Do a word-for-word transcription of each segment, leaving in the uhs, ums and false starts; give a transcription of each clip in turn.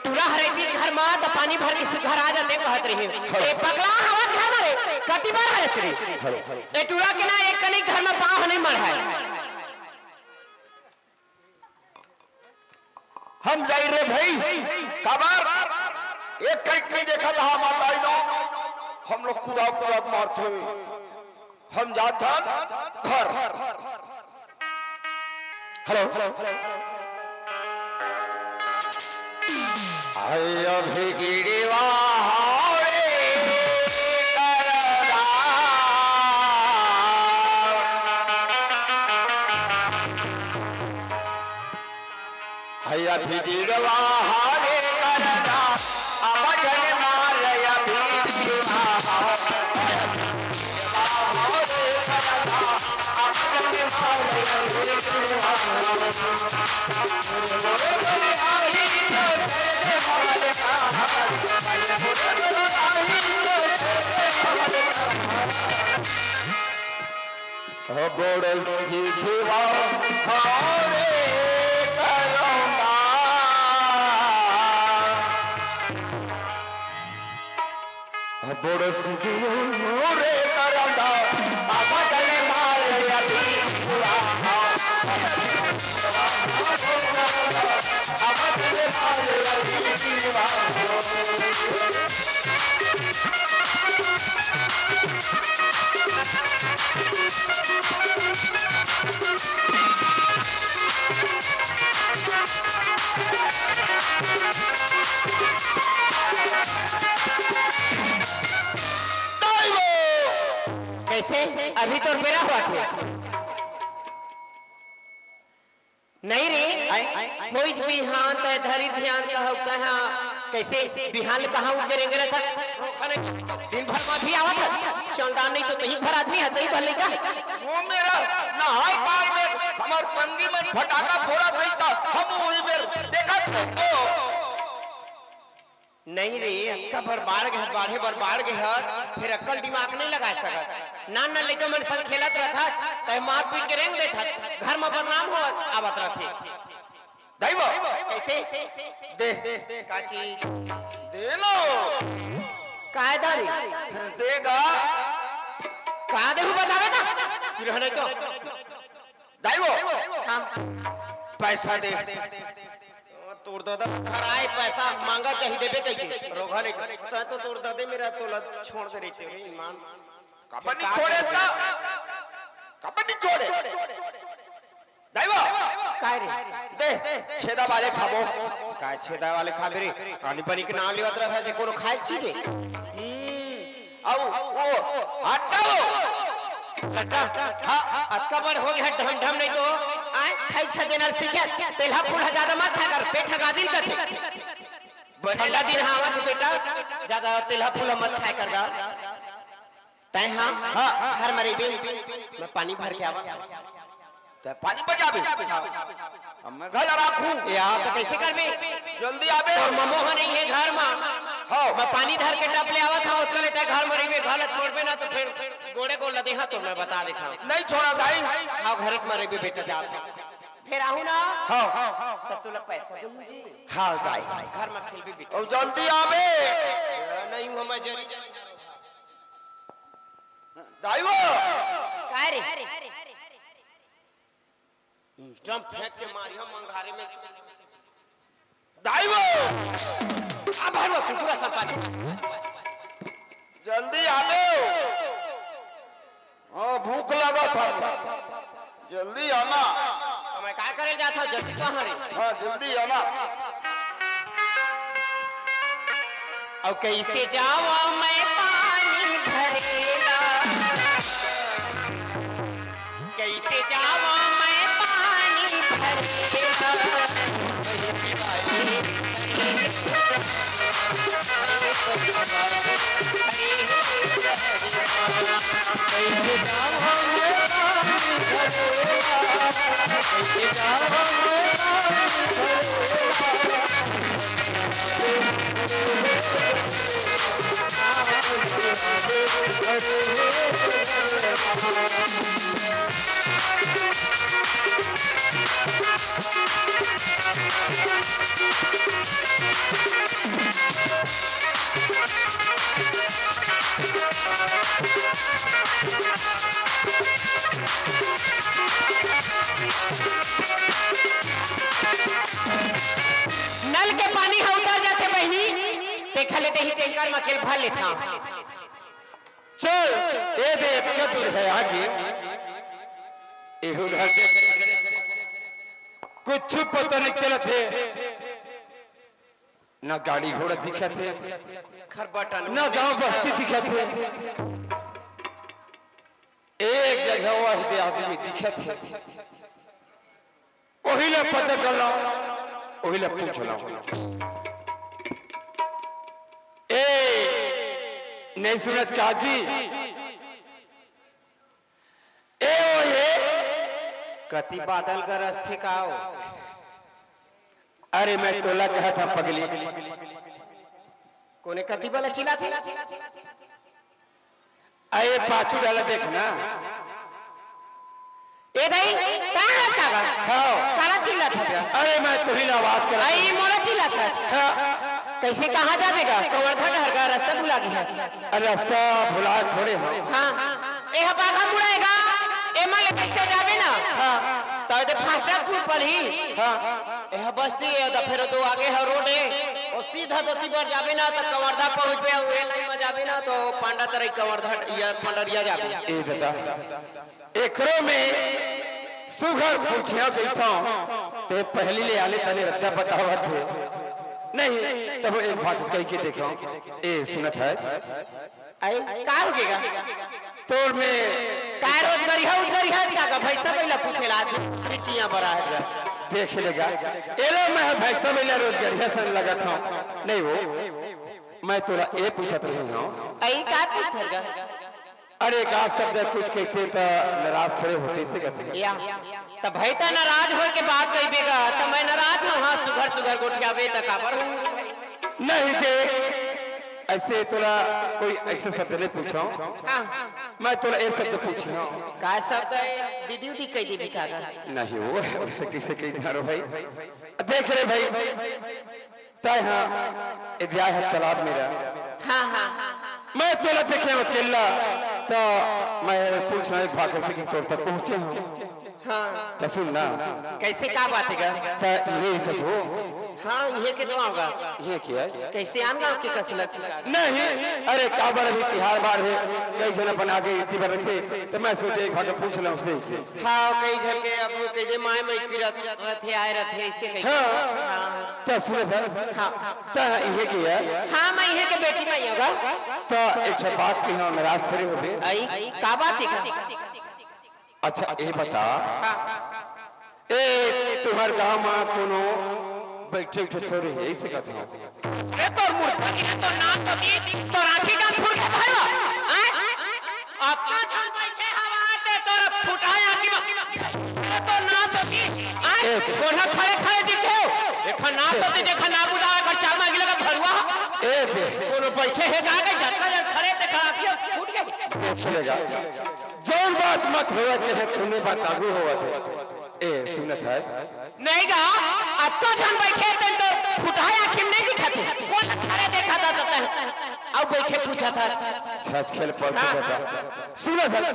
टूरा हरे तीन घर मा त पानी भर के सुघर आ जाते कहत रही। ए पकला हवत घर मा रे, कति बार हरे रे? ए टूरा के ना एक कनी घर मा पाँव नहीं मढ़ाए। हम जाई रे भाई, काबर? एक कनिक नहीं देखा था हमार दाई नो, हम लोग कुदा कुदा मारथे। हम जात हन घर। हेलो। अरे अभी गिड़वा हवे करदा। हैया भिजिड़वा हरे करदा, अब जन मार या भिजिड़वा। बड़ सिधवा हरे करौंदा। बड़ सिधवा रे करौंदा। अब गले मार अभी। अब गले मार अभी। कैसे? अभी तोर बेरा हुआ थे। नहीं रे, होइच बिहान तय धरी ध्यान कहव कहाँ, कैसे बिहान ले कहाँ उठ के रेंगे रहत? दिन भर मा भी आवत हस, चौंडान नहीं तो तही भर आदमी है, तही भर लइका है। वो मेरा नहाय पाय में हमार संगी मन फटाका फोड़त रही त हम वही मेर देखत रहे तो। नहीं रे, अतका बड़ बाढ़ गे हस, बाढ़े बर बाढ़ गे हस, फिर अक्कल दिमाग नहीं लगा सकत। नान नान लइका मन संग खेलत रहत हस, तय मार पीट के रेंग देत हस, घर मा बदनाम होवत आवत रहथे। दाई वो। कैसे? दे। का चीज? दे लो। काय दारी? देगा। का देहू बतावे का? फिर हने तो। दाई वो। हाँ। पैसा दे। तोर ददा धराए पैसा मांगा चाही देबे कहिके। रोघा नहीं कर। तय तो तोर ददे मेरा तोला छोड़ दे रहिते रे ईमान। कबड्डी छोड़े ता। कबड्डी छोड़े। दाई वो। काय रे? दे, छेदा वाले खाबो। काय छेदा वाले खाबे रे? पानी पानी के नाम लेवत रहत हे, जे कोनो खाए के चीज हे? हम्म, अउ वो हटाओ। हटा। हाँ, अतका बड़ हो गे हे ढम ढम नहीं तो। आय, खाई खा जेनल सीखे, तेलहा फूल ज्यादा मत खाए कर, पेट ह गादिल कथे। बने ठंडा दिन हावत हे बेटा, ज्यादा तेलहा फूल मत खाए कर गा। तय हाँ, हाँ, घर मा रहिबे, मैं पानी भर के आवत हूँ। तय पानी बजाबे? हाँ। अब मैं घर राखू। या तो कैसे करबे? जल्दी आबे। तोर ममो ह नहीं हे घर मा। हाँ। मैं पानी धर के टप ले आवत हूँ, ओतका ले तय घर मा रहिबे, घर ला छोड़बे ना तो फिर गोड़े गोड़ ला देहा तो मैं बता देता हूँ। नहीं छोड़ा दाई। हाँ, घर मा रहिबे बेटा जात हूँ। फिर आहू ना। हाँ। तो तुला पैसा दूँ जी। हाँ दाई। घर मा खेलबे बेटा। और जल्दी आबे। नहीं हूँ मैं जरी। दाई वो। काय रे? एकदम फेंक के मारी हम अंगारे में। दाई वो। अब हर वो कुकुरा सब पाछू। जल्दी आबे। हाँ, भूख लगा था। जल्दी आना। तो मैं का करे जात हूँ, जल्दी कहाँ रे? हाँ, जल्दी आना। अउ कैसे जावा मैं पानी भरेला, कैसे जावा मैं पानी भरेला। नल के पानी ह उतर जाथे बहिनी, तेखर ले तेही टैंकर म खेल भर लेथव। चल, ए दे, अतका दूर हे आगे। एहू घर दे। कुछु पता नइ चलत हे। ना गाड़ी घोड़ा दिखत हे, खरबटा न गांव बस्ती दिखत हे। एक जगह वह दे आदमी दिखत हे, ओही ला पता कर लव, ओही ला पूछ लव। ए, नइ सुनत का जी? ए ओ ये, कति बादल गरजथे का ओ? अरे मैं तोला कहत हंव पगली। कोने कति बला चिल्लाथे? अरे पाछू डाला देख ना। ए दाई, का हाल का गा? हाँ। काला चिल्लात हस? अरे मैं तुही ला आवाज कर। आई मोला चिल्लात हस? हाँ। कइसे कहाँ जाबे गा? कवर्धा डहर गा रस्ता भुला गे हस। अरे रस्ता भुला थोड़े हंव। हाँ। एह बाघा मुड़ा ए गा, एमा ले कइसे जाबे ना? हाँ। त एदे फाटक पुल पलही। हाँ। एह बस्ती ए, त फेर दो आगे ह रोड ए, ओ सीधा दती बर जाबे ना, त कवर्धा पहुंचबे, अउ ए लाइन म जाबे ना, त पांडा तरई कवर्धा, या पंडरिया जाबे। ए ददा, एकरो में सुघर पूछेंव कहिथंव, ते पहिली ले आले तने रद्दा बतावत हे। नहीं, तब एक भाग कहि के देखंव। ए, सुनत हस? अई, का होगे गा? तोर में का रोजगरिहा, उजगरिहा का गा? भैंसा बइला पूछे ला आज, चियां बर आए गा। देख ले गा, एला मैं भैंसा बइला रोजगरिहा सन लगत हंव। नहीं वो, मैं तोला ए पूछत रहे हंव। अई, का पूछत हस गा? अरे, का शब्द कुछ कहिथे त नाराज थोड़े होथे से कथे। या, त भाई त नाराज होय के बात कहिबे गा, त मैं नाराज हंव, हाँ, सुघर सुघर गोठियाबे त काबर हूँ? नहीं दे, अइसे तोला कोई अइसे शब्द नइ पूछंव। हाँ। मैं तोला ए शब्द पूछे हंव। का शब्द हे? दीदी उदी कहि देबे का गा? नहीं वो, अइसे कइसे कहि देंव रे भाई? देख रे भाई, तैं हा, ए दे आए हस तालाब मेर। हाँ, हाँ। मैं तोला देखे हंव अकेल्ला, त मैं पूछना एक भाखर से कि तोर तक पहुंचे हंव। हाँ। त सुन ना। कइसे का बात हे गा? त इहे ही तो जो। हाँ, इहे के तो आंव गा। इहे के हे? कइसे आन गांव के कस लगथे? नहीं, अरे काबर अभी तिहार बार हे, कई झन अपन आगे इति बर रथे, त मैं सोचे एक भाखर पूछ लंव से। हाँ, कई झन के अब कहि दे माय मइकी रथे, आए रथे, अइसे कहि। हाँ। हाँ। त सुन सर। हाँ। त इहे के हे? हाँ, मैं इहे के बेटी मैं हंव गा। त एक ठो बात कहिहंव, नाराज थोड़े होबे। अई, का बात हे गा? अच्छा, ए बता। हाँ। ए, तुंहर गांव म कोनो बइठे उठे थोड़े हे, अइसे कहिथंव। अरे तोर मुर्दा के तो नाम सती, तोर आँखी कान फूट गे भरवा। आँय? अतना झन बइठे हवा ते तोर फुटहा आँखी म। अरे तोर नाम सती, आँय? ए। कोन ह खड़े खड़े दिखे हो? देखा नाम सती, देखा ना बुझावे, कर चाल मांगी लगा भरुआ। ए दे। कोनो बइठे हे का के जतना झन खड़े ते खड़ा किया, फूट गे। देख लेगा। जौन बात मत होवय, कहे तूने बात आगू होवत हे। ए, सुनत हस? नहीं गा, अतका झन बइठे तेन तो फुटहा आँखी म नइ दिखत हे। कोन ला खड़े देखत हस तैं? अउ बइठे पूछत हस। छछ खेल पड़थे हाँ। बेटा। सुनत हस?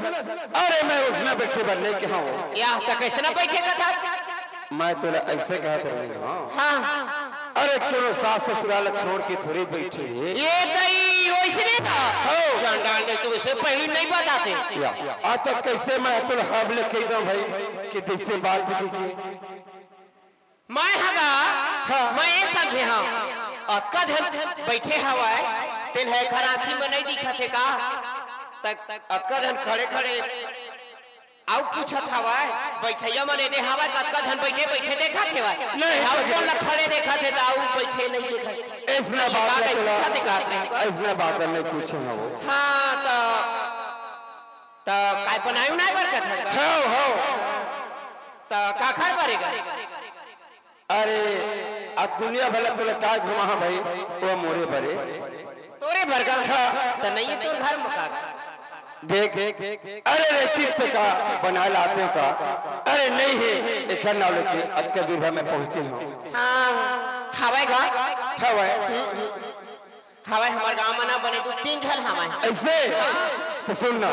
अरे, मैं ओइसना बइठे बर नइ कहे हंव। या, त कइसना बइठे कहत हस? मैं तोला अइसे कहत रहेंव। हाँ। अरे, कोनो सास ससुराल छोड़ के थोड़े बइठे हे। ए दई, ओइसने का? हो। चंडाल ने तो उसे पहिली नइ बताते। या, आ त कइसे मैं तोला हब ले कहि दंव भाई कि जइसे बात हे कि मैं ह गा, हाँ। मैं ए समझे हंव, अतका झन बइठे हवय, तेन ह एखर आँखी म नइ दिखत हे का? त अतका झन खड़े खड़े अउ पूछत हवय, बइठइया मन एदे हवय, कतका झन बइठे, बइठे देखत हेवय। नहीं, अउ नहीं। कोन ल खड़े देखत हे, त अउ बइठे नइ देखत। अइसना ये बात का ल कहीं तोला, पूछत हे का रे? अइसना बात ल नइ पूछे हंव। हाँ, त, त काय बनाय उनाय बर कथस? हव, हव। त काखर बर गा? अरे, अब दुनिया भला तोला काय घुमाहूं भाई, वो मोरे बरे। तोरे बर गा? हाँ। त नइ हे तोर घर म का? देख, अरे रे, चित्त का बना लाते का। अरे नइ हे, एखर नाव लेके अतका दूर ह मैं पहुंचे हंव। हाँ, हवय गा? हवय। हवय, हमर गांव म ना बने दू तीन झन हवय। अइसे? त सुन ना,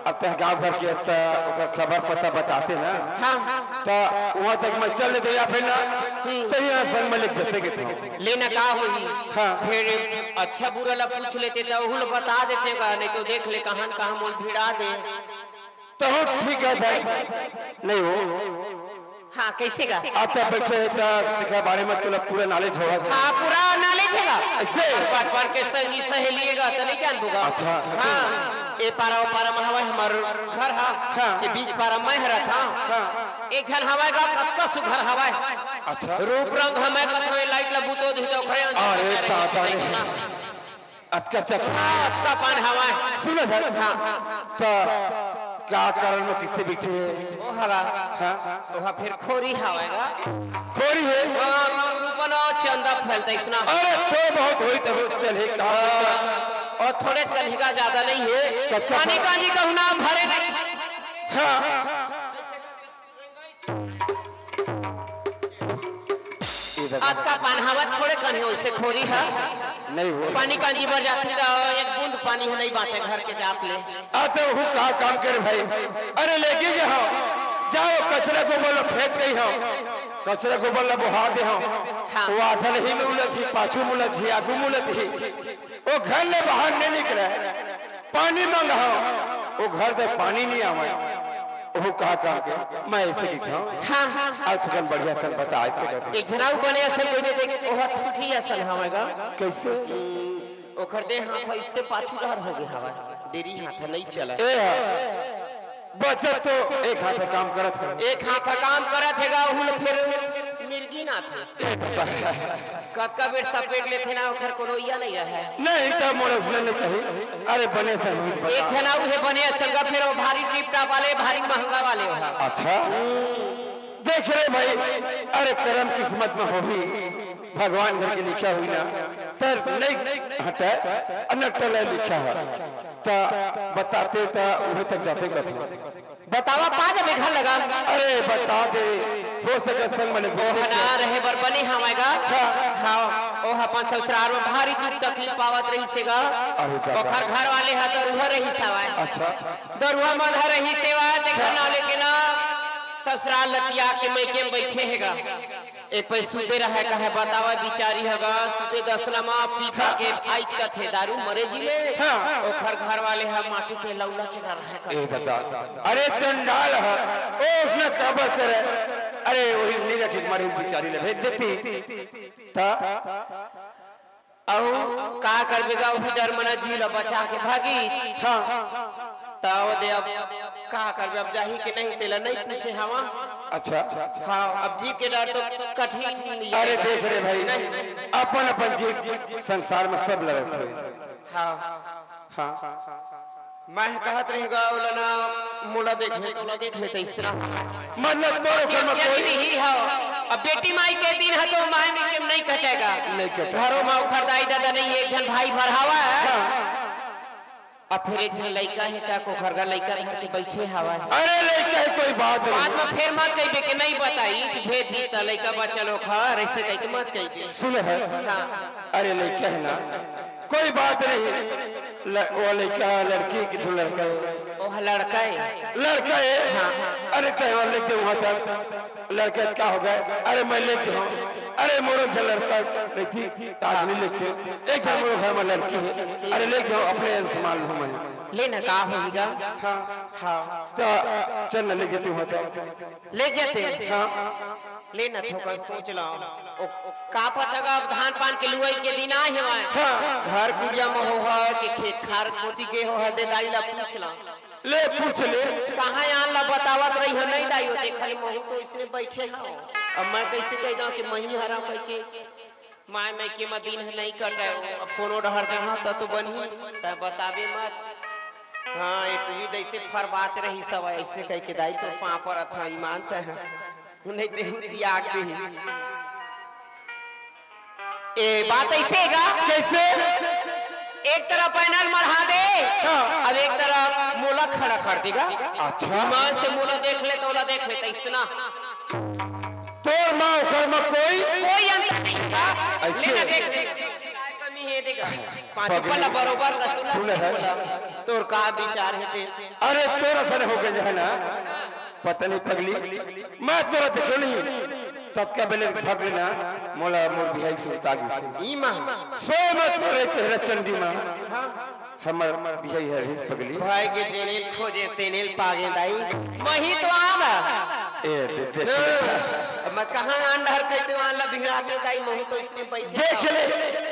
अब तैं गांव घर के त ओकर खबर पता बताते ना। हाँ। त उहाँ तक मैं चल लेते या फिर ना, हम्म। त यहाँ संग में लेके जते के थे। लेना का होही? हाँ। फिर अच्छा बुरा ला पूछ लेते त ओहू ला बता देते का, नहीं तो देख ले कहाँ न कहाँ मोल भिड़ा दे। तो ठीक है भाई, नहीं हो। हाँ, कैसे गा? आप तो बैठे हैं, तो तेखर बारे में तोला पूरा knowledge होगा। हाँ, पूरा knowledge है गा। ऐसे? पढ़, पढ़ के संगी सहेली है गा, तो नहीं जान दूंगा। अच्छा। हाँ, ए पारा, ओ पारा में हवय हमर घर हा। हाँ। ए बीच पारा में हरत हा। हाँ। एक झन हवय गा, कतका सुघर हवय। अच्छा। रूप रंग हमें कथों light ला बुतो दी तो ओखरे अंदर अरे दादा रे। अतका चक हाँ, अतका पान हवय। सुनो सर। हाँ। त का कारण में किससे बिछे है? ओ हला। हाँ। ओहा फिर खोरी हवय गा। खोरी है? हाँ, रूपन और चंदा फैलता इसना। अरे तो बहुत होई तब चल है का? और थोड़े कनिका ज्यादा नहीं है। कतका कानी फैल- कानी कहूँ ना भरे नहीं। हाँ। अतका पान हवा थोड़े कन हे, ओइसे खोरी ह। नहीं हो। पानी कांजी बर जाथे त एक बूंद पानी ह नहीं बांचे घर के जात ले। आ तो हूँ का काम करे भाई? अरे लेके जाओ, जाओ कचरा को बोलो फेंक गई हो, कचरा को बोलो बहा दे हो। हाँ। वो आधा नहीं में उलझी, पाछू में उलझी, आगू में उलझी। वो घर ले बाहर नहीं निकले, पानी मांगा हो, वो घर तक पानी नहीं आवे। वो कहा कहा के मैं ऐसे लिखा हूँ। हाँ, हाँ। आज तुकन बढ़िया सन बता, ऐसे कहते। एक झनाऊ बने असन कोई नहीं देख, ओह ठूठी असन हवे गा। कैसे? ओखर दे हाथ इससे पाछू डहर हो गए हवा, डेरी हाथ नहीं चला। ए, बचत तो एक हाथ काम करत हो। एक हाथ काम करत हे गा, उहुल फिर मिर्गी ना थे। कतका बेर सपेट लेथे ना, ओखर कोनो इया नहीं रहे। नहीं, त मोला उसने नहीं चाहिए। अरे, बने से हुई बता। एक झन अउ हे बने संगा, फिर वो भारी टिप टाप वाले, भारी महंगा वाले हो। अच्छा, देख रे भाई, अरे, करम किस्मत में होही, भगवान घर के लिखा हुई ना, तर नहीं हटे, अनटले लिखा है, त बताते त उहे तक जाते कथे। बतावा, पा जाबे घर लगा। अरे, बता दे, हो सके संग में ले ओह ना रहे बर बने हवय गा। हाँ। हाँ, ओह अपन ससुराल में भारी दुख तकलीफ पावत रहिस हे गा। अरे दादा। ओखर घर वाले ह दरुहा रहिस हवय। अच्छा। दरुहा मन ह रहिस हवय, तेखर हाँ। नाव लेके ना ससुराल ल तियाग के मइके में बइठे हे गा। एक पै सुते रहय कहय, बतावा बिचारी ह गा, सुते दसला म पी पा के आइच कथे दारू मरे जी ले। हाँ। ओखर घर वाले ह माटी के लौला चढ़ा रहय ए कथे। दादा, अरे चंडाल ह, ओ उसने काबर करे? अरे वही नहीं रखी, मारे बिचारी ले भेज देती। ता अउ का करबे गा, उही डर मना जी ल बचा के भागी। हाँ। त ओ दे अब का करबे, अब जाही के नहीं, तेला नहीं पूछे हवा। अच्छा। हाँ, अब जी के डर तो कठिन ये अरे है। देख रे भाई, नहीं। अपन अपन जी संसार में सब लड़त हे। हाँ। हाँ। मैं कहत रही गा, ओला ना मोला देख ले, तोला देख ले, त इसरा। मतलब तोर ओकर में कोई नहीं हो। अब बेटी माई के दिन ह तो माई में के नहीं कटेगा। नहीं कटेगा। घरों में ओखर दाई ददा नहीं, एक झन भाई भर हवा है। हाँ। अब फिर एक झन लइका हे, त ओखर घर लइका धर के बैठे हवा है। अरे लइका है, कोई बात नहीं। बाद में फिर मत कहिबे के नहीं बताई, भेज दी त लइका बचल ओखर, ऐसे कह के मत कहिबे। सुन है। हाँ। अरे लइका है ना, कोई बात नहीं। ल-, वो लड़का, लड़की कि दू लड़का है? ओह लड़का है। लड़का है? हाँ, हाँ। अरे तय वो लेके वहाँ तक लड़का का हो गए? अरे मैं लेके जाऊँ। अरे मोरो झ लड़का नहीं थी, ताज नहीं लेके। एक झन मोरो घर में लड़की है। अरे लेके जाओ, अपने अंश मान लो मैं। ले ना का होगा? हाँ। हाँ। तो चल ना ले जाते वहाँ तक। ले जाते? हाँ। ले न थोकन सोच ला। ओ, का पता गा अब धान पान के लुवई के दिन आए हवय। हाँ। घर कुरिया म होहा के खेत खार कोती गे होहा दे दाई ला पूछ ला। ले पूछ ले। कहाँ आन ला बतावत रही है नहीं दाई, ओते खाली महू तो इसने बैठे हव। अब मैं कैसे कह दऊं कि मही हरा कह के माय मइके म दिन ह नइ कटय, अब कोनो डहर जाहूं त तो बनही, तैं बताबे मत। हाँ, ए टुरी दइसे फरबाच रही सब, अइसे कहिके दाई तोर पाँव परत हंव, ईमान तैं ह। नइ ते हूँ तियाग देही। ए बात अइसे हे गा? कइसे? एक तरफ पैनल मढ़ा दे, हाँ। अब एक तरफ मोला खड़ा कर दे गा। अच्छा। ईमान से मोला देख ले, तोला देख ले, तइसना। तोर माँ ओकर म कोई? कोई अंतर नहीं होगा। अइसे? लेना देख, कमी हे, पाँच पगली। पल्ला बरोबर कस तोला सुन है। बोला, तोर का विचार हे ते? अरे, तोर असन हो गे हे ना, पता नहीं पगली, मैं तोला देखे नहीं, ततका बेले भग लेना, मोला मोर बिहाई सुरता गिस। ई माँ। सोए में तोरे चेहरा चंडी माँ। हाँ। हमर बिहाई हरिस पगली। भाई के जेनेल खोजे तेनेल पागे दाई। मही तो आवा। ए, दे, दे। हाँ, मैं कहाँ अंडहर कहते वाला बिहराते दाई, मही तो इसने बैठे देख ले,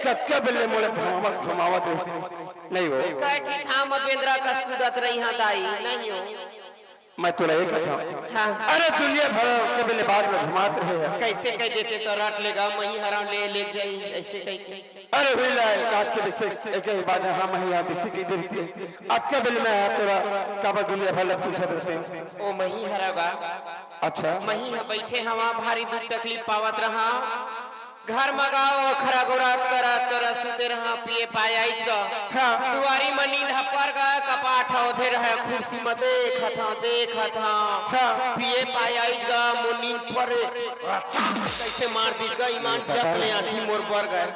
कतका बेले मोला घुमावत, घुमावत रहिस। नहीं हो। कठी थाम बेंदरा कस कूदत रही हाँ दाई, नहीं हो। मैं तोला ये कहत हूँ। हाँ। अरे दुनिया भर के बेले बाग में घुमात रहे हैं। कैसे कह देते तो रट लेगा, मही हरा ले, ले जाई, ऐसे कह के। अरे हुई ला, काट के बेसे, एक ही बात है, हाँ, मही यहाँ देसी की देती है। अतका बेले मैं तोला काबर दुनिया भर ले पूछत रहते हैं। ओ मही हरा बा। अच्छा। मही ह बैठे हवा, भारी दुख तकलीफ पावत रहा। घर म गाँव अखरा गोरा करत करत सुते रहा, पिए पाए आइज गा। हाँ। दुआरी म नींद ह पर गा, कपाट ह ओधे रहे, खुर्सी म देखत हव, देखत हव। हाँ। पिए पाए आइज गा, मोर नींद पर रट्ठा कइसे मार दीस गा, ईमान जत ले आँखी मोर बर गए।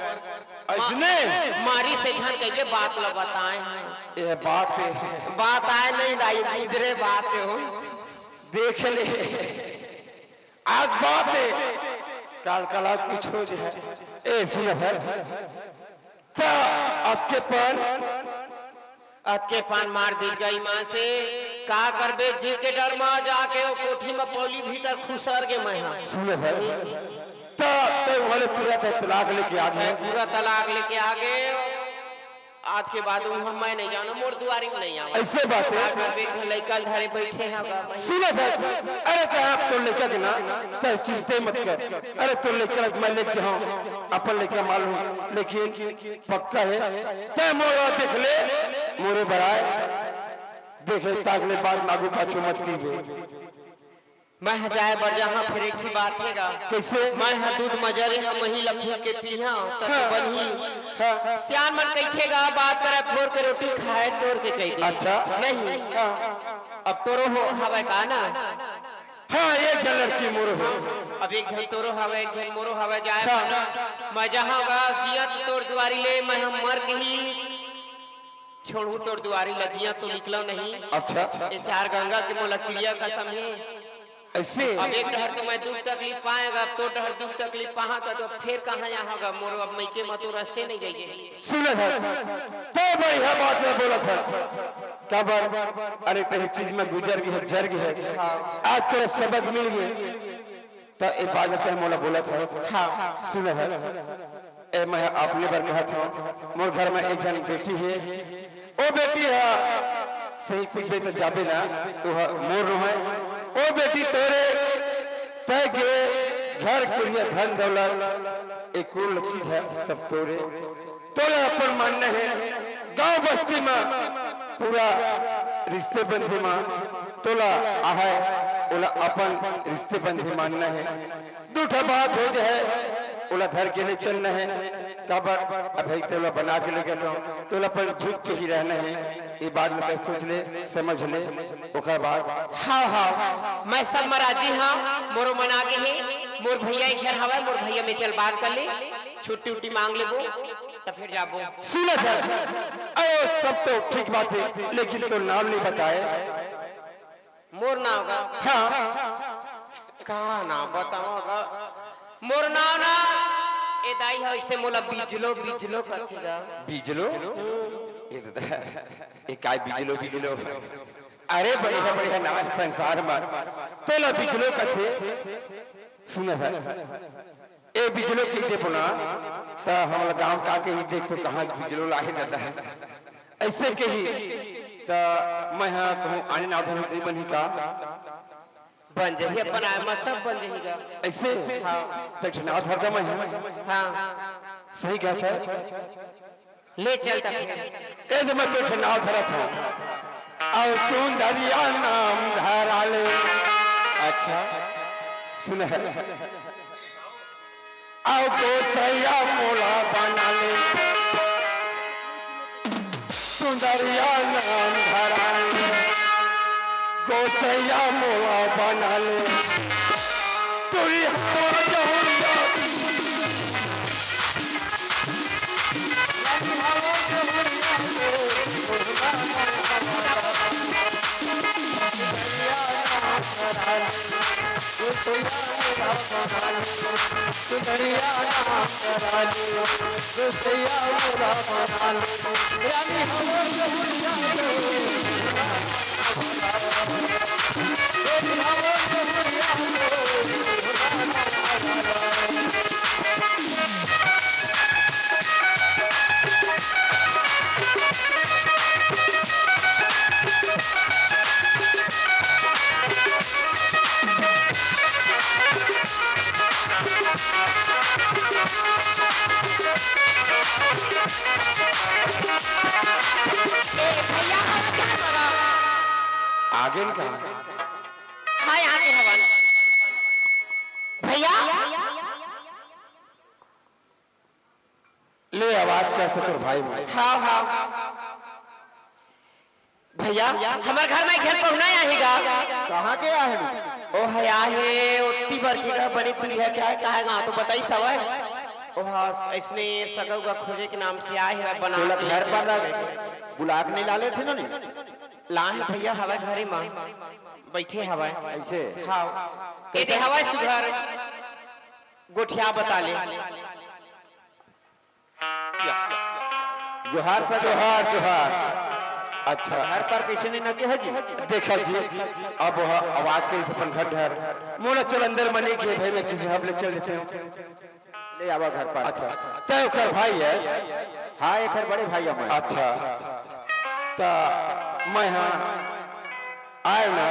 अइसने? मारी से झन कहिके बात ल बताए हव। ये बात हे। बात आए नहीं दाई, गुजरे बात हे हो। देख ले। आज बात हे, काल काल आज कुछ हो जाए। ए, सुन सर, त अतके पान, अतके पान मार दीस गा ईमान से, का करबे जी के डर म जाके ओ कोठी म पौली भीतर खुसर गे मैं हा। सुन सर, त ते वाले पूरा ते तलाक लेके आ गे। पूरा तलाक लेके आ गे। आज के बाद उहाँ मैं नहीं जानव, मोर दुआरी में नहीं आवा। अइसे बात हे। अगर एक ठन लइका ल धरे बैठे हव गा, मैं सुन सर, अरे ते आप तोर लइका के ना, ते चिंते मत कर। अरे तोर लइका ल मैं लेके जाहूँ, अपन लइका मालूम, लेकिन पक्का हे, ते मोला देख ले, मोरे बराए, देखे ताक ले, बाद में आगू पाछू मत कीबे। मैं ह जाए बर जहाँ फिर एक ठी बात हे गा। कइसे? मैं ह दूध म जरे ह, मही ल फूँक के पीहा, त हाँ। बनही। हाँ। सियान मन कहिथे गा, बात करे फोर के रोटी खाए टोर के कहि दे। अच्छा। नहीं। हाँ। अब तोरो हो, हवय का ना? हाँ, एक झन लड़की मोरो हे। अब एक झन तोरो हवय, एक झन मोरो हवय, जाए हाँ। बर ना। मैं जहाँ गा जियत तोर दुआरी ले, मैं ह मर गही। छोड़हूँ तोर दुआरी ल जियत तो निकलव नहीं। अच्छा। ये चार गंगा के मोला किरिया कसम हे। अइसे? अब एक डहर तो मैं दुख तकलीफ पाए गा, अब तोर डहर दुख तकलीफ पाहा त, तो फेर कहाँ यहाँ गा? मोर अब मइके म तो रस्ते नहीं गई हे। सुन हे, ते बढ़िया बात में बोलत हे। काबर? अरे, ते चीज में गुजर गे हे, जर गे हे। हाँ। आज तोला सबक मिल गे। त ए बात ल ते मोला बोलत हव। हाँ। सुन हे, ए मैं अपने बर कहत हव, मोर घर में एक झन बेटी हे, ओ बेटी ह सही कुछ बे त जाबे ना, तो ह मोर नो हे, ओ बेटी तोरे, तय के घर कुरिया धन दौलत, ए कुल चीज हे सब तोरे। तोला अपन मानना हे, गांव बस्ती म पूरा रिश्ते बंधे म तोला आहय, ओला अपन रिश्ते बंधे मानना हे। दू ठा बात हो जाए, ओला धर के ले चलना हे। काबर अभी तोला बना के लेके तो तोला अपन झुक के ही रहना हे। ये बात ल ते सोच ले, समझ ले, ओकर बाद। हाँ, हाँ, मैं सब म राजी हव, मोरो मन आगे हे, मोर भैया एक झन हवय, मोर भैया में चल बात कर ले, छुट्टी उट्टी मांग लेबो। त फेर जाबो। सुन हे, अरे सब तो ठीक बात हे, लेकिन तोर नाम नहीं बताए। मोर नाम गा? हाँ। का नाम बतावव गा? मोर नाम ना, ए दाई ह, अइसे मोला बिजलो, बिजलो कथे गा। बिजलो? हम्म। ए दादा, ए काय बिजलो, बिजलो? अरे बढ़िया, बढ़िया नाम हे संसार म। तोला बिजलो कथे। सुन हे, ए बिजलो कहि देबो ना, त हमला गांव का कही, देख तो कहाँ बिजलो लाहे दादा। अइसे कही, त मैं ह कहूँ आने नाव धरहूँ, नहीं बनही का? बन जही, अपन आए म सब बन जही गा। अइसे? हाँ। त एक ठन नाव धर दे मैं ह। हाँ। सही कहत हे। ले चल त फेर। ए दे मैं तो एक ठन नाव धरत हव। अउ सुंदरिया नाम धरा ले। अच्छा। सुन हे। अउ गोसैया मोला बना ले। सुंदरिया नाम धरा ले। गोसैया मोला बना ले। तुरी हवा जहुरिया। ए, भैया, हम क्या करा? आगे न कहा? हाँ, यहाँ के हवन। भैया? ले आवाज कर चतुर भाई में। हाँ, हाँ। भैया, हमर घर में एक झन पहुना आही गा। कहाँ के आहे? ओ है आहे, ओत्ती बर के गा, बनी दूरी है, क्या है, कहाँ है गाँव तो बताई सवय। ओ हाँ, ऐसने सगा उगा खोजे के नाम से आए हुए बना तोला के घर पर लेके रख, बुला के नहीं ला लेथे ना नहीं? ला है भैया, हवय घरे में, बैठे हवय। ऐसे? हाँ। कैसे? ये दे हवय सुघर, गोठिया बता ले। जोहार सर। जोहार, जोहार। अच्छा। घर पर कैसे नहीं नगे है जी? देखा जी, अब वह आवाज कैसे अपन घर ढर। मोला चल अंदर मने के भाई, मैं किसी हब ले चल देते हूँ। ले आवा घर पर। अच्छा, तय ओकर भाई है? हाँ, एकर बड़े भाई है मैं। अच्छा, त मैं हाँ आए ना,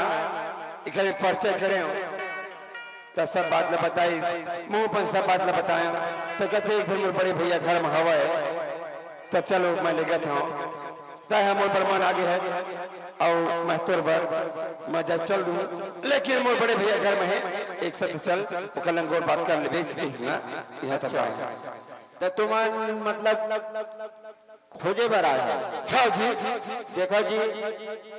एकर परिचय करे हूँ। त सब बात ल बताइस, मुँह अपन सब बात ल बताए। त कहते एक झन मोर बड़े भैया घर में हवय, त चलो मैं लेगत हूँ। तय ह मोर बर मन आगे है, अउ मैं तोर बर मैं जा चल दूँ, लेकिन मोर बड़े भैया घर में है, एक साथ चल, ओकर लंग गोठ बात कर लेबे, इसे कहिस ना, यहाँ तक आए। त तुमन मतलब खोजे बर आए हो? हाँ जी। देखो जी,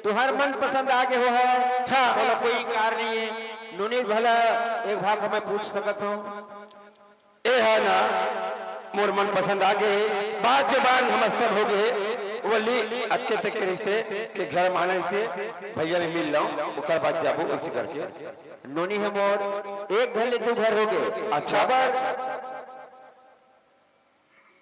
तुहार मनपसंद आगे हो है, हाँ। ओला कोई इनकार नहीं है। नोनी भला एक भाग हमें पूछ सकत हो? ए हा ना, मोर मनपसंद आगे हे, बात जबान हमर स्तब्ध हो गे हे, वो ली अतके तक के रहिसे के घर में आना से भैया भी मिल लऊं, ओकर बाद जाबो, ऐसे करके। नोनी हे मोर, एक घर ले दू घर हो गे। अच्छा। काबर?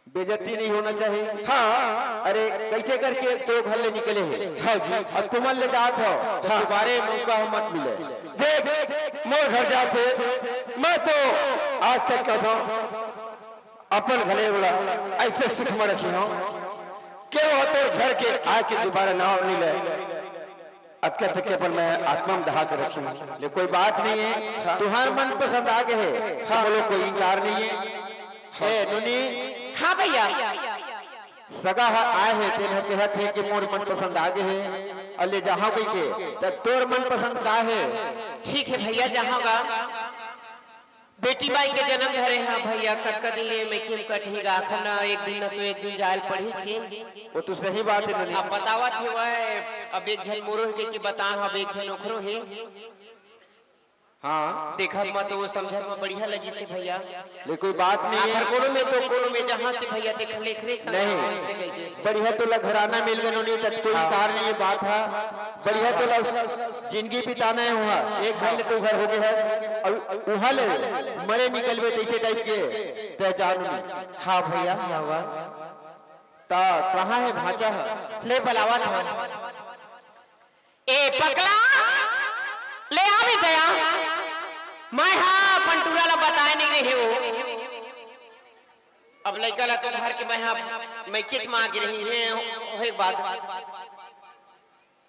बेइज्जती नहीं होना चाहिए। हाँ। अरे, कैसे करके दो घर ले निकले हे? हाँ जी। अब तुमन ले जात हो, तो हाँ। दोबारे मौका मत मिले। देख, मोर घर जात हे, मैं तो आज तक कहता हूँ, अपन घले ओला ऐसे सुख में रखे हूँ, के वो तोर घर के आके दोबारा नाव नहीं ले। अतका तक के अपन मैं आत्मा में दहा के रखे हूँ। ले, कोई बात नहीं है, हाँ। तुहार मनपसंद आगे हे, हाँ। बोलो, कोई इनकार नहीं है। हाँ। ए, नोनी। हाँ भैया। सगा ह आए हे, तेन ह कहत हे कि मोर मनपसंद आगे हे, अउ ले जाहूं कहिके, त तोर मनपसंद का हे? ठीक हे भैया, जाहूं गा। बेटी माई के जनम धरे हा भैया, कतका दिन ले मइके म कटही गा, आखर न एक दिन न तो एक दिन जाय ल पड़ही ची। वो तो सही बात हे नोनी। अब बतावत हे वह, अब एक झन मोरो हे के, के बताहूं, अब एक झन ओखरो हे। हाँ। देखब म तो वो समझब म बढ़िया लगिस हे भैया। ले कोई बात नहीं हे। आखर कोनो में तो कोनो में जहाँ च भैया देख लेख रे संग नहीं। से कह के। बढ़िया तोला घराना मिल गे नोनी, त कोई हाँ। इनकार नहीं हे बात हा। बढ़िया तोला जिंदगी बिताना हे वहाँ। एक घर ले दू घर हो गे हे। अउ उहाँ ले मरे निकलबे तइसे टाइप के। तय जान नोनी। हाँ भैया, हाँ बा। त कहाँ हे भांचा ह? ले बलावत हन। ए पकला, ले आ बे दया। मैं हा अपन टूरा ला बताए नहीं रहे हो। अब लइका ला तो घर के मैं हा, मैं किच मांग रही है, होए के बाद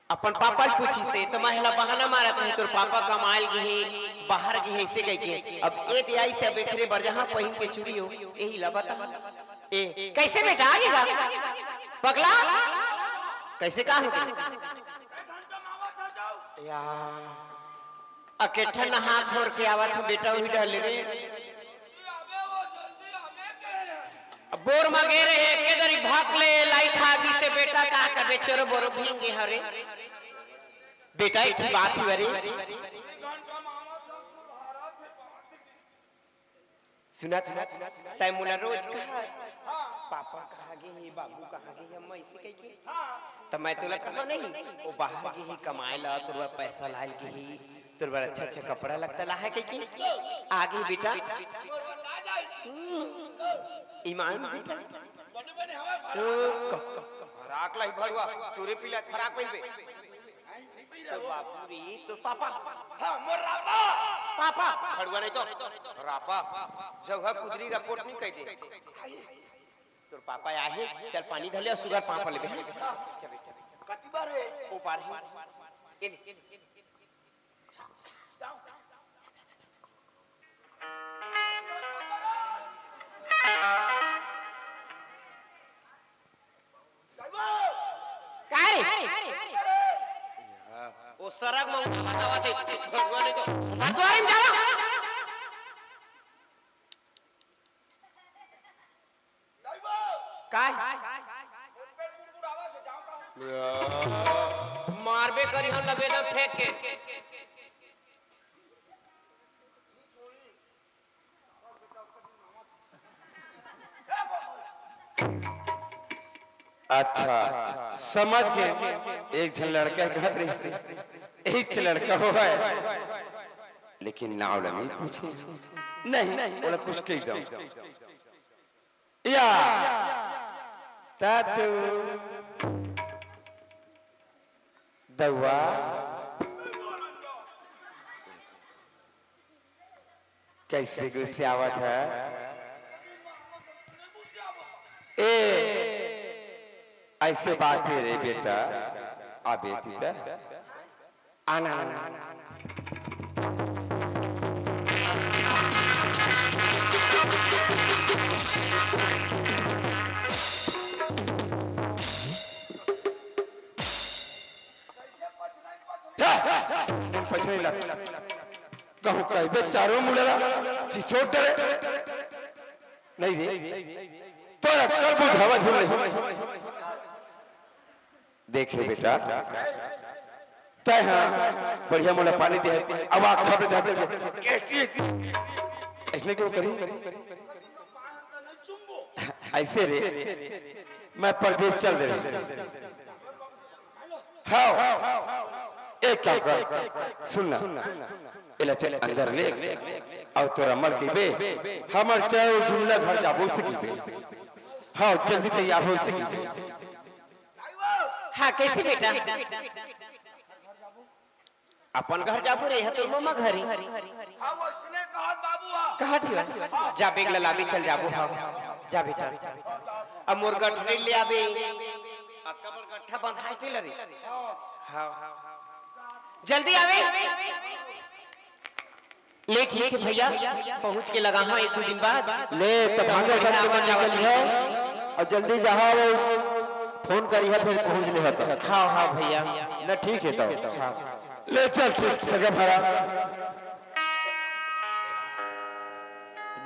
अपन पापा ल पूछिस हे, त मैं ला बहाना मारत रहे, तोर पापा कमाए ल गे हे, बाहर गे हे, अइसे कहिके। अब ए दे आइस हे, अब एखरे बर जहाँ पहिन के चुरी हो, एही ला बता। ए, कैसे बेटा आगे गा? पगला? कैसे का हो गया? या, अकेठा नहा खोर के आवत हूँ बेटा, वही डहले रे। अब बोर म गे रहे, के दरी भाग ले, लाइट आ गिस हे बेटा, का करबे, चोरो बोरो भींग गे हरे। बेटा, एक ठो बात ही बरी। सुनत हस, तैं मोला रोज कहा, "पापा कहाँ गे हे, बाबू कहाँ गे हे?" अम्मा अइसे कहिके। त मैं तोला कहा नहीं, वो बाहर गे ही कमाए ला, तोर बर पैसा लाए गे ही, तोर बर अच्छा अच्छा कपड़ा लत्ता लाए कहिके। आ गे बेटा। ईमान बेटा। ओ, क- फराक ला ही भड़ुआ, टूरी पीला फराक पहिनबे। तो बाबू रे, तो पापा। हाँ, मोर रापा। पापा। भड़ुआ नहीं तो रापा। जब ह कुदरी रपोट नहीं कह दे। तोर पापा आहे, चल पानी धर ले अउ सुग्घर पाँव पर लेबे, हाँ? चल, चल, चल। कति बार हे? ओ बार हे। ए ले। काय रे? ओ सरग म उठा बतावा दे। भगवान नहीं तो। मार तो आइन जाला। काय? मारबे करी हम लबेदा फेंक के। अच्छा, समझ गे। एक झन लड़का कहत रहिस, एक झन लड़का होवय, लेकिन नाव ल नहीं पूछे। नहीं, ओला कुछ कह दो। या, त तू दउआ कैसे गुस्सियावत है? ए, ऐसे बात हे रे बेटा, अबे तीता। आना, आना, आना, आना। पछने लग। कहूँ कहबे चारों मुड़ेला, चिचोट डरे। नहीं रे, तोर अक्कल बुझावा झूल नहीं। देख रे बेटा, तै हा बढ़िया मोला पानी दे, अब आखा पे चल के ऐसने क्यों करी? ऐसे रे, मैं परदेस चल दे रही। हाँ, एक काम कर, सुन ना, एला चल अंदर ले, अउ तोर अम्मा ल कहिबे, हमर चाहे वो जुमला घर जाबो से कहिबे। हाँ, जल्दी तैयार हो से कहिबे। हाँ, कैसे बेटा? अपन घर जाबो रे, एहा तोर ममा घर हे। हाँ, वइसने कहत बाबू हा। कहत हिया? जा बेग ल लाबे, चल जाबो, हाँ। जा बेटा। अब मोर गठरी ले आबे। अतका बड़ गट्ठा बंधाए तेला रे। हाँ। जल्दी आबे। ले ठीक हे भइया, पहुँच के लगा हाँ एक दू दिन बाद। ले त भांजा बढ़िया, सब आवा जावा निकल लिहा। अउ जल्दी जहाँ वो फोन करिहा, फिर पहुँच लिहा त। हाँ, हाँ भइया। न ठीक हे त। हाँ। ले चल ठीक, सगे भरा।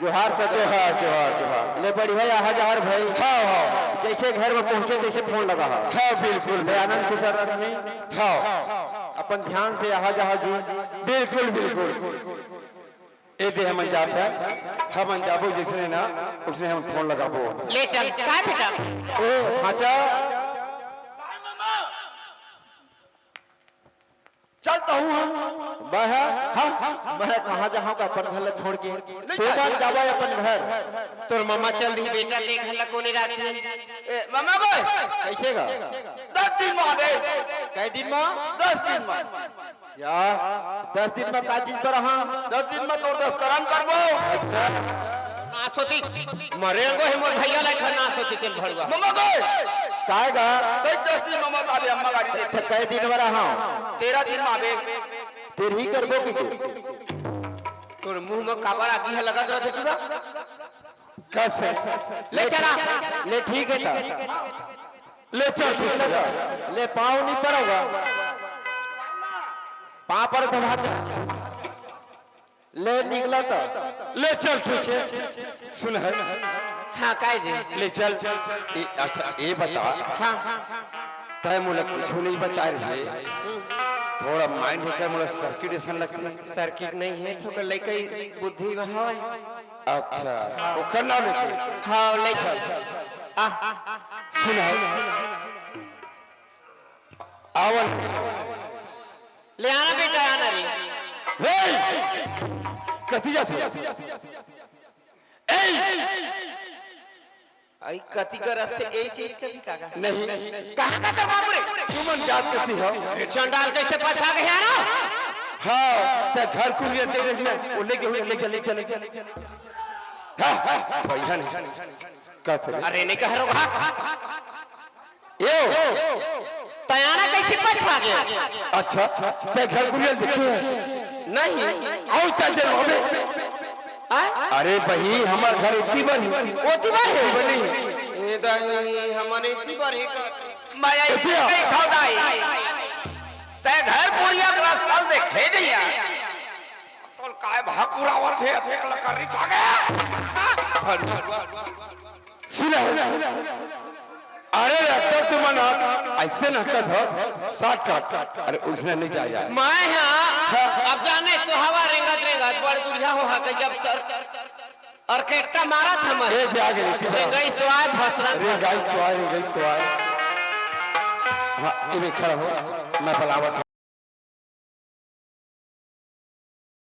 जोहार सचो। जोहार, जोहार, जोहार। ले बढ़िया, आहा जहार भाई। हाँ, हाँ। जैसे घर में पहुँचे, तैसे फोन लगा हा। हाँ, बिल्कुल। ले आनंद कुशल आदमी। हाँ। अपन ध्यान से आहा जहार जी। बिल्कुल, बिल्कुल। ए दे हमन जात हन, हमन जाबो जइसने ना, उसने हमन फोन लगाबो। ले चल, काय बेटा? ए, भांचा। चल त हूँ, हाँ। मैं, हाँ? हाँ, मैं कहाँ जाहूँ का अपन घर ला छोड़ के? नहीं तू जाए। मन जाबे अपन घर। तोर ममा चल दिही बेटा, ते घर ला कोने राखही? ए, ममा गए। कैसे गा? दस दिन में आबे। कै दिन में? दस दिन में। यार, दस दिन में का चीज बर हाँ? दस दिन में तोर दस करम करबो। अच्छा। नास होती, मरे अंगो हे मोर भइया ला, एखर नास होती तेल भड़ुआ। ममा गए। काय गा? कई दस दिन ममा ताबे अम्मा गाड़ी दे। अच्छा, कै दिन बर हाँ? तेरह दिन में आबे। तेरही करबो कि तू? तोर मुंह में काबर आगी ह लगत रथे पूरा? कस हे। ले चला। ले ठीक हे त। ले चल ठीक से। ले पाँव नहीं पड़ोगा। पाँव पर तो भाग। ले निकला तो। ले चल ठीक से। सुन हे। हाँ, काय जी? ले चल। ए, अच्छा, ए बता। हाँ। तै मोला कुछू नहीं बता रहे। थोड़ा माइंड होकर मोला सर्किट असन लगथे। सर्किट नहीं हे, थोड़ा लइका बुद्धि में हवय। अच्छा, ओकर नाम लेके? हाँ, लइका। आ, सुन हे। आवन। ले आना बेटा, आना रे। हे! कति जात हे? ए! आई कति करस ते ए चीज कति काका? नहीं। कहाँ का तेरे बाबू रे? तुमन जात कति हो? ये चंडाल कैसे पछा गया ना? हाँ, ते घर कुरिया दे दे इसमें। वो ले जा, ले जा, ले जा, ले जा। हाँ, हाँ, भैया नहीं। का से? अरे नहीं कह रहा। यो। तयाना कैसे पछा गया? अच्छा, ते घर कुरिया देखे हे? नहीं। आउ ता जरूर हमें। हाँ? अरे बही, हमर घर इतनी बार हे। ओती बार हे? बनी। ए दाई, हमन इतनी बार हे का? मैं ऐसे कैसे? कही था दाई। ते घर कुरिया के रास्ता देखे नहीं यार। तोल काय भाकुरावत हे, अतेक लकड़ी खा गया। सुना है? अरे डॉक्टर, तुमन आप ऐसे ना कहत हो, शॉर्टकट। अरे उसने नहीं जाया। मैं हाँ, हाँ। अब जाने तो हवा रेंगत रेंगत बड़ दुरिहा हो हा कही जब सर ऑर्केस्ट्रा मारा था मैं। ए, जा गई थी बात। रेंगई तो आए, भसरन रे, भसरन। गाई तो आए, गाई तो आए। हाँ, ये भी खड़ा हो, मैं बुलावत हूँ।